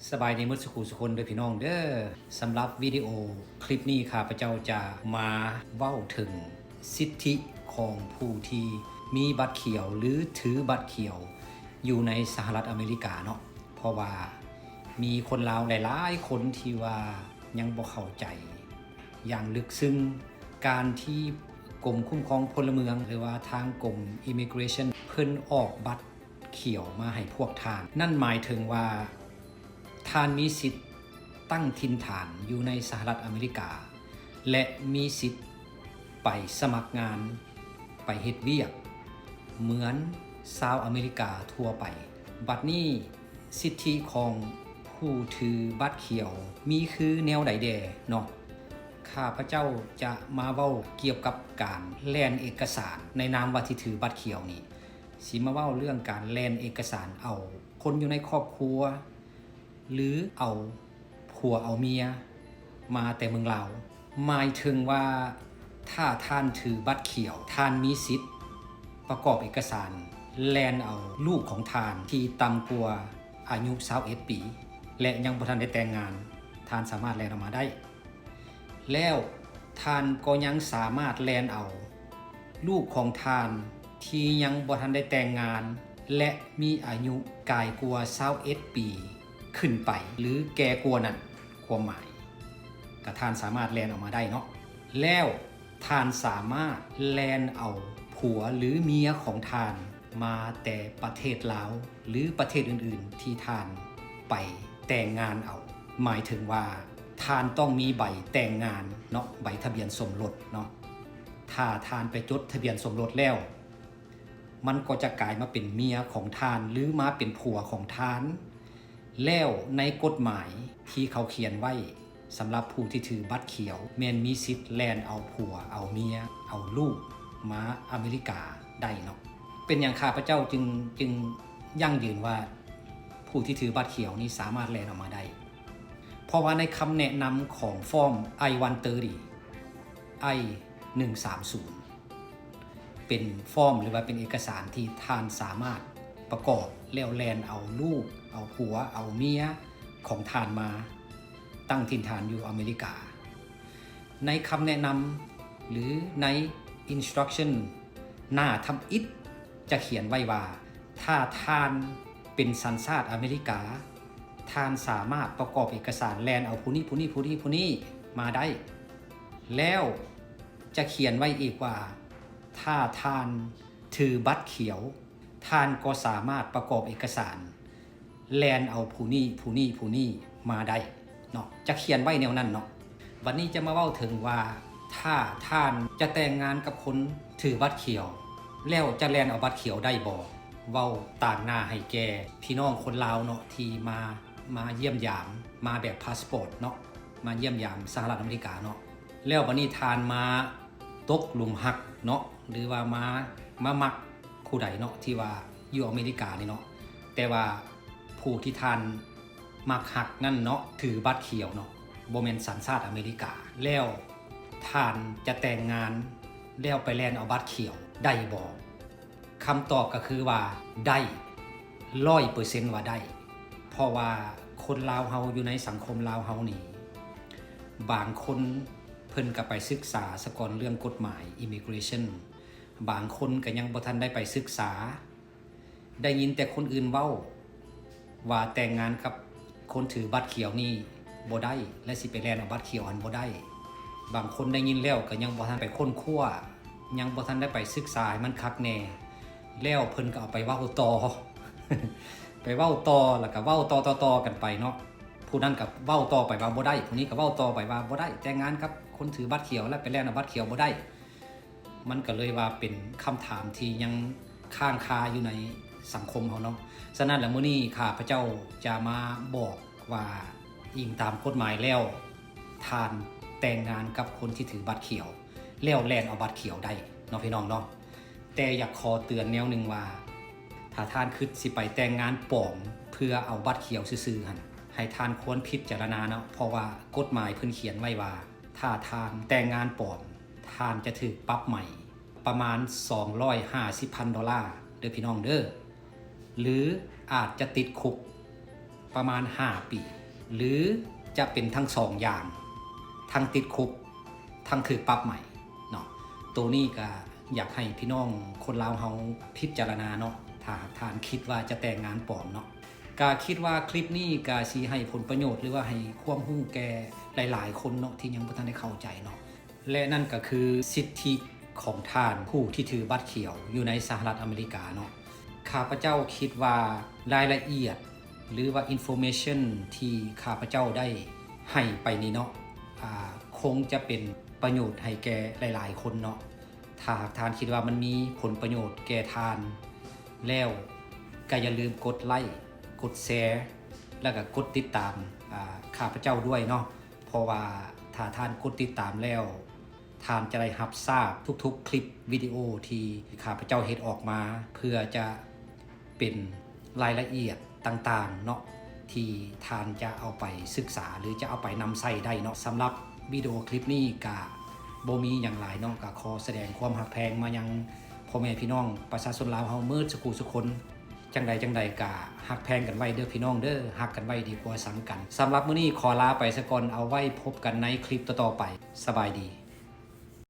ສະບາຍດີໝົດສູ່ຄູ່ສູ່ຄົນເດີພີ່ນ້ອງເດີ. ສຳລັບວິດີໂອຄລິບນີ້ ຂ້າພະເຈົ້າຈະມາເວົ້າເຖິງສິດທິຂອງຜູ້ທີ່ມີບັດຂຽວ ຫຼື ຖືບັດຂຽວຢູ່ໃນສະຫະລັດອາເມລິກາເນາະ. ເພາະວ່າມີຄົນລາວຫຼາຍໆຄົນທີ່ວ່າຍັງບໍ່ເຂົ້າໃຈຢ່າງເລິກເຊິ່ງ ການທີ່ກົມຄຸ້ມຄອງພົນລະເມືອງ ຫຼືວ່າທາງກົມ Immigration ເພິ່ນອອກບັດ ຂຽວມາໃຫ້ພວກທ່ານ, ນັ້ນໝາຍເຖິງວ່າທ່ານມີສິດຕັ້ງຖິ່ນຖານຢູ່ໃນສະຫະລັດອາເມລິກາ ແລະ ມີສິດໄປສະໝັກງານ, ໄປເຮັດວຽກເໝືອນຊາວອາເມລິກາທົ່ວໄປ. ບັດນີ້ ສິດທິຂອງຜູ້ຖືບັດຂຽວມີຄືແນວໃດແດ່ເນາະ? ຂ້າພະເຈົ້າຈະມາເວົ້າກ່ຽວກັບການແລ່ນເອກະສານໃນນາມວ່າທີ່ຖືບັດຂຽວນີ້. ຊິມາເວົ້າເລື່ອງການແລ່ນເອກະສານເອົາຄົນຢູ່ໃນຄອບຄົວ ຫຼື ເອົາຜົວເອົາເມຍມາແຕ່ເມືອງລາວ. ໝາຍເຖິງວ່າ ຖ້າທ່ານຖືບັດຂຽວ, ທ່ານມີສິດປະກອບເອກະສານແລ່ນເອົາລູກຂອງທ່ານທີ່ຕ່ຳກວ່າອາຍຸຊາວເອັດປີ ແລະ ຍັງບໍ່ທັນໄດ້ແຕ່ງງານ, ທ່ານສາມາດແລ່ນອອກມາໄດ້. ແລ້ວທ່ານກໍຍັງສາມາດແລ່ນເອົາລູກຂອງທ່ານທີ່ຍັງບໍ່ທັນໄດ້ແຕ່ງງານ ແລະ ມີອາຍຸກາຍກວ່າຊາວເອັດປີຂຶ້ນໄປ ຫຼື ແກ່ກວ່ານັ້ນ, ຄວາມໝາຍ ກໍທ່ານສາມາດແລ່ນອອກມາໄດ້ເນາະ. ແລ້ວທ່ານສາມາດແລ່ນເອົາຜົວ ຫຼື ເມຍຂອງທ່ານມາແຕ່ປະເທດລາວ ຫຼື ປະເທດອື່ນໆທີ່ທ່ານໄປແຕ່ງງານເອົາ. ໝາຍເຖິງວ່າທ່ານຕ້ອງມີໃບແຕ່ງງານເນາະ, ໃບທະບຽນສົມລົດເນາະ. ຖ້າທ່ານໄປຈົດທະບຽນສົມລົດແລ້ວ, ມັນກໍຈະກາຍມາເປັນເມຍຂອງທ່ານ ຫຼື ມາເປັນຜົວຂອງທ່ານ. ແລ້ວໃນກົດໝາຍທີ່ເຂົາຂຽນໄວ້ ສຳລັບຜູ້ທີ່ຖືບັດຂຽວ ແມ່ນມີສິດແລ່ນເອົາຜົວ ເອົາເມຍ ເອົາລູກມາອາເມລິກາໄດ້ເນາະ. ເປັນຫຍັງຂ້າພະເຈົ້າຈຶ່ງ, ຈຶ່ງຢັ້ງຢືນວ່າຜູ້ທີ່ຖືບັດຂຽວນີ້ສາມາດແລ່ນອອກມາໄດ້? ເພາະວ່າໃນຄຳແນະນຳຂອງຟອມ I one thirty, I one thirty ເປັນຟອມ ຫຼືວ່າເປັນເອກະສານທີ່ທ່ານສາມາດປະກອບແລ້ວແລ່ນເອົາລູກ, ເອົາຜົວ, ເອົາເມຍຂອງທ່ານມາຕັ້ງຖິ່ນຖານຢູ່ອາເມລິກາ. ໃນຄຳແນະນຳ ຫຼື ໃນ instruction ໜ້າທຳອິດຈະຂຽນໄວ້ວ່າ ຖ້າທ່ານເປັນສັນຊາດອາເມລິກາ, ທ່ານສາມາດປະກອບເອກະສານແລ່ນເອົາຜູ້ນີ້, ຜູ້ນີ້, ຜູ້ນີ້, ຜູ້ນີ້ມາໄດ້. ແລ້ວຈະຂຽນໄວ້ອີກວ່າ ຖ້າທ່ານຖືບັດຂຽວ, ທ່ານກໍສາມາດປະກອບເອກະສານ ແລ່ນເອົາຜູ້ນີ້, ຜູ້ນີ້, ຜູ້ນີ້ມາໄດ້ເນາະ, ຈະຂຽນໄວ້ແນວນັ້ນເນາະ. ບັດນີ້ຈະມາເວົ້າເຖິງວ່າ ຖ້າທ່ານຈະແຕ່ງງານກັບຄົນຖືບັດຂຽວ ແລ້ວຈະແລ່ນເອົາບັດຂຽວໄດ້ບໍ່? ເວົ້າຕາງໜ້າໃຫ້ແກ່ພີ່ນ້ອງຄົນລາວເນາະ ທີ່ມາ, ມາຢ້ຽມຢາມ, ມາແບບພາສປອດເນາະ, ມາຢ້ຽມຢາມສະຫະລັດອາເມລິກາເນາະ. ແລ້ວບັດນີ້ທ່ານມາຕົກຫຼຸມຮັກເນາະ ຫຼືວ່າມາ, ມາມັກ ຜູ້ໃດເນາະ ທີ່ວ່າຢູ່ອາເມລິການີ້ເນາະ, ແຕ່ວ່າຜູ້ທີ່ທ່ານມັກຮັກນັ້ນເນາະ ຖືບັດຂຽວເນາະ, ບໍ່ແມ່ນສັນຊາດອາເມລິກາ, ແລ້ວທ່ານຈະແຕ່ງງານ ແລ້ວໄປແລ່ນເອົາບັດຂຽວໄດ້ບໍ່? ຄຳຕອບກໍຄືວ່າໄດ້, ຮ້ອຍເປີເຊັນວ່າໄດ້. ເພາະວ່າຄົນລາວເຮົາ ຢູ່ໃນສັງຄົມລາວເຮົານີ້ ບາງຄົນເພິ່ນກໍໄປສຶກສາສາກ່ອນເລື່ອງກົດໝາຍ Immigration, ບາງຄົນກໍຍັງບໍ່ທັນໄດ້ໄປສຶກສາ, ໄດ້ຍິນແຕ່ຄົນອື່ນເວົ້າວ່າແຕ່ງງານກັບຄົນຖືບັດຂຽວນີ້ບໍ່ໄດ້ ແລະ ຊິໄປແລ່ນເອົາບັດຂຽວຫັ້ນບໍ່ໄດ້. ບາງຄົນໄດ້ຍິນແລ້ວກໍຍັງບໍ່ທັນໄປຄົ້ນຄວ້າ, ຍັງບໍ່ທັນໄດ້ໄປສຶກສາໃຫ້ມັນຄັກແນ່, ແລ້ວເພິ່ນກໍເອົາໄປເວົ້າຕໍ່, ໄປເວົ້າຕໍ່ ແລ້ວກໍເວົ້າຕໍ່ໆກັນໄປເນາະ. ຜູ້ນັ້ນກໍເວົ້າຕໍ່ໄປວ່າບໍ່ໄດ້, ຜູ້ນີ້ກໍເວົ້າຕໍ່ໄປວ່າບໍ່ໄດ້, ແຕ່ງງານກັບຄົນຖືບັດຂຽວ ແລ້ວໄປແລ່ນເອົາບັດຂຽວບໍ່ໄດ້. ມັນກໍເລີຍວ່າເປັນຄຳຖາມທີ່ຍັງຄ້າງຄາຢູ່ໃນສັງຄົມເຮົາເນາະ. ສະນັ້ນແລ້ວ ມື້ນີ້ຂ້າພະເຈົ້າຈະມາບອກວ່າ ອີງຕາມກົດໝາຍແລ້ວ ທ່ານແຕ່ງງານກັບຄົນທີ່ຖືບັດຂຽວ ແລ້ວແລ່ນເອົາບັດຂຽວໄດ້ເນາະ ພີ່ນ້ອງເນາະ. ແຕ່ຢາກຂໍເຕືອນແນວໜຶ່ງວ່າ ຖ້າທ່ານຄິດຊິໄປແຕ່ງງານປອມເພື່ອເອົາບັດຂຽວຊື່ໆຫັ້ນ, ໃຫ້ທ່ານຄວນພິຈາລະນາເນາະ, ເພາະວ່າກົດໝາຍເພິ່ນຂຽນໄວ້ວ່າ ຖ້າທ່ານແຕ່ງງານປອມ, ທ່ານຈະຖືກປັບໃໝປະມານສອງຮ້ອຍຫ້າສິບພັນໂດລາເດີພີ່ນ້ອງເດີ, ຫຼື ອາດຈະຕິດຄຸກ ປະມານຫ້າປີ ຫຼືຈະເປັນທັງສອງຢ່າງ ທັງຕິດຄຸກ ທັງຖືກປັບໃໝເນາະ. ໂຕນີ້ກະຢາກໃຫ້ພີ່ນ້ອງຄົນລາວເຮົາພິຈາລະນາເນາະ ຖ້າຫາກທ່ານຄິດວ່າຈະແຕ່ງງານປອມເນາະ. ກະຄິດວ່າຄລິບນີ້ກະຊິໃຫ້ຜົນປະໂຫຍດ ຫຼືວ່າໃຫ້ຄວາມຮູ້ແກ່ຫຼາຍໆຄົນເນາະ ທີ່ຍັງບໍ່ທັນໄດ້ເຂົ້າໃຈເນາະ. ແລະນັ້ນກະຄືສິດທິຂອງທ່ານຜູ້ທີ່ຖືບັດຂຽວຢູ່ໃນສະຫະລັດອາເມລິກາເນາະ. ຂ້າພະເຈົ້າຄິດວ່າລາຍລະອຽດ ຫຼືວ່າ information ທີ່ຂ້າພະເຈົ້າໄດ້ໃຫ້ໄປນີ້ເນາະ ອາ ຄົງຈະເປັນປະໂຫຍດໃຫ້ແກ່ຫຼາຍໆຄົນເນາະ. ຖ້າຫາກທ່ານຄິດວ່າມັນມີຜົນປະໂຫຍດແກ່ທ່ານແລ້ວ ກະຢ່າລືມກົດໄລ້ ກົດແຊ ແລ້ວກະກົດຕິດຕາມ ອາ ຂ້າພະເຈົ້າດ້ວຍເນາະ. ເພາະວ່າຖ້າທ່ານກົດຕິດຕາມແລ້ວ ທ່ານຈະໄດ້ຮັບຊາບທຸກໆຄລິບວິດີໂອທີ່ຂ້າພະເຈົ້າເຮັດອອກມາ ເພື່ອຈະເປັນລາຍລະອຽດຕ່າງໆເນາະ ທີ່ທ່ານຈະເອົາໄປສຶກສາ ຫຼືຈະເອົາໄປນຳໃຊ້ໄດ້ເນາະ. ສຳລັບວິດີໂອຄລິບນີ້ກະບໍ່ມີຫຍັງຫຼາຍເນາະ ກະຂໍສະແດງຄວາມຮັກແພງມາຍັງພໍ່ແມ່ພີ່ນ້ອງປະຊາຊົນລາວເຮົາໝົດສູ່ຄູ່ສູ່ຄົນ. ຈັ່ງໃດຈັ່ງໃດກະຮັກແພງກັນໄວ້ເດີພີ່ນ້ອງເດີ ຮັກກັນໄວ້ດີກວ່າຊັງກັນ. ສຳລັບມື້ນີ້ຂໍລາໄປສາກ່ອນ ເອົາໄວ້ພົບກັນໃນຄລິບຕໍ່ໆໄປ. ສະບາຍດີ.